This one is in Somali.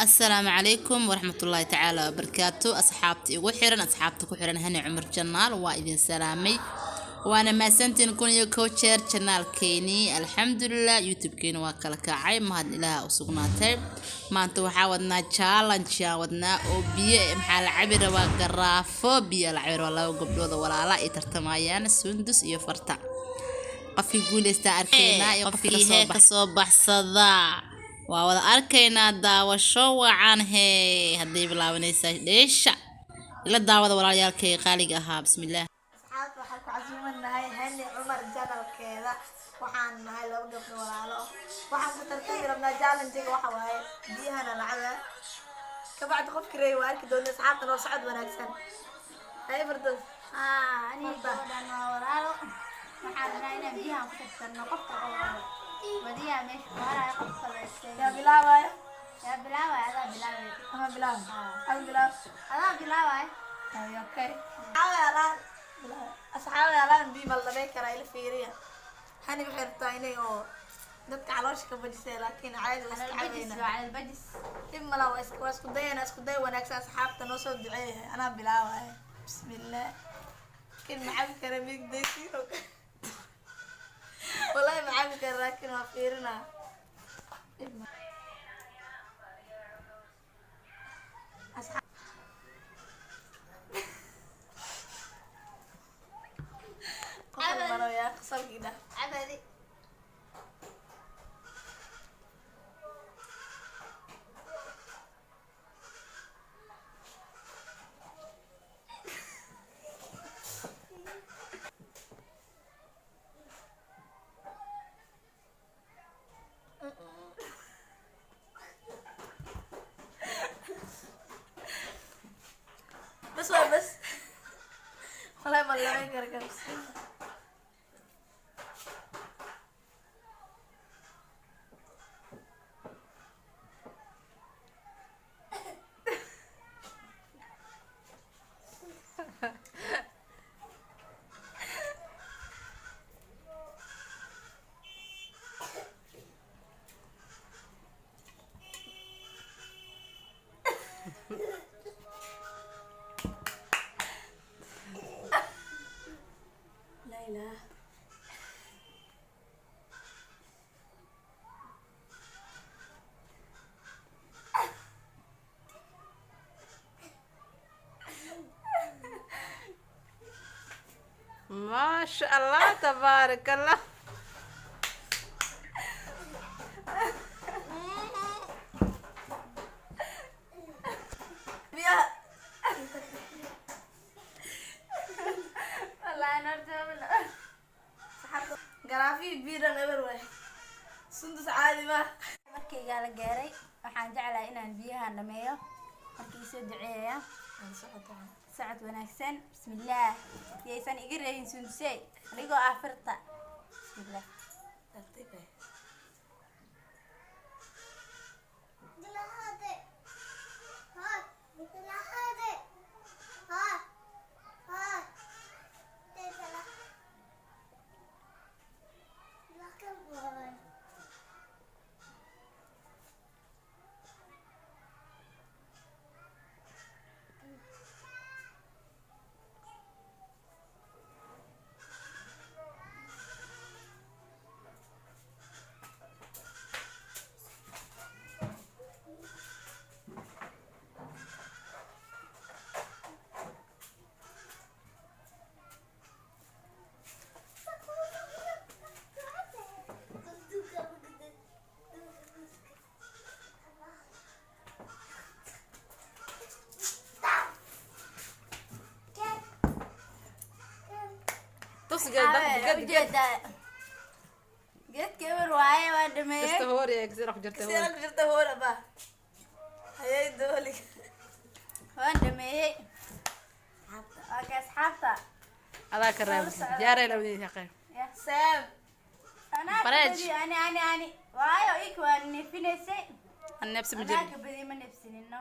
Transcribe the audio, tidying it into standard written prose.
Asalaamu calaykum waraxmatullaahi tacaala wabarakaatu. Asxaabta igu xiran, asxaabta ku xiran Hani Cumar Channel, waa idin salaamay, waana mahadsantiin 1001 jeer channelkeenii. Alxamdulilah, YouTube-keeni waa kala kacay, mahad Ilaaha u sugnaatay. Maanta waxaa wadnaa challenge aan wadnaa oo biyo. Maxaa la cabi rabaa? Garaafo biyo la cabi rabaa. Laba gabdhooda walaala ay tartamayaan, Sundus iyo Farta. Qofkii guuleystaa arkaynaa iyo qofkii kasoo baxsada waa wada arkaynaa. Daawasho wacan. Hee, hadday bilaabanaysaa dheesha, ila daawada walaalayaalkay qaaliga ahaa. Bismillaah. Asxaabta, waxaan ku casuumanahay Hani Cumar channelkeeda. Waxaan nahay laba gabdho walaalo. Waxaan ku tartami rabnaa challenge-ga. Waxa waaye biyahana la cabaa, kabacdi qofki reey waa arki doona. Asxaabta, noo socod wanaagsan. Hay Fardos. Aniga gabadhan waa walaalo. Waxaan rabnaa inaan biyahan ku tartanno. Qofka oo badiyaa meesha ku haraya, qof kale. Yaa bilaabaya? Yaa bilaabaya? Adaa bilaabaya. Ama bilaab, ama bilaab. Adaa bilaabaya. Ay, okay. Asxaabi alaan, asxaabi alaan, biyo ma la dhamay karaa? Ila fiiriya. Hani waxay rabtaa inay oo dadka caloosha ka bajisay, laakiin caadi waa iska Calalbajis. cabayna. Waa calalbajis. Dhib mala, waa isku dayana. Isku day wanaagsan. Asxaabta, noo soo duceeyahay. Anaa bilaabaya. Bismillah. Kin ma cabi kara, midigdaysiin oo kale. Wallahi ma cabi kara, laakiin waa fiirinaa. Dhib ma qofal baro yaa qasalkii dhah. Cabadi. Bas waa bas. Wallahi ma labayn kara kan. Bismillah. La ilaha. Maasha Allah, tabaarak Allah. Biyaha. Wallaahi norta. Garaafihi biiran eber waay. Sundus caadi ma. Markaygaa la gaaray, waxaan jeclahay inaan biyahan dhameeyo. Markii soo duceeya, socod wanaagsan. Bismillaah. Yaysan iga reebin Sundusey, anigoo ah Firta. Bismillaah. Tartiib eh. Tusgad gad gad. Ujeedaa, geedka eber waaye, waa dhameeyey. Kasta hoor ee kasii ku jirta. Sidee ku jirta hoor aba? Hayay dooli. Waan dhameeyey. Waa ka asxaabta. Adaa ka reeb jaaray labadii shaqee. Sam. Anaa ka Bareej. badiyo. Ani waayo ik waa nefinaysay. An neebsi ma Anaa jirin. ka badiyo, ma nefsinino.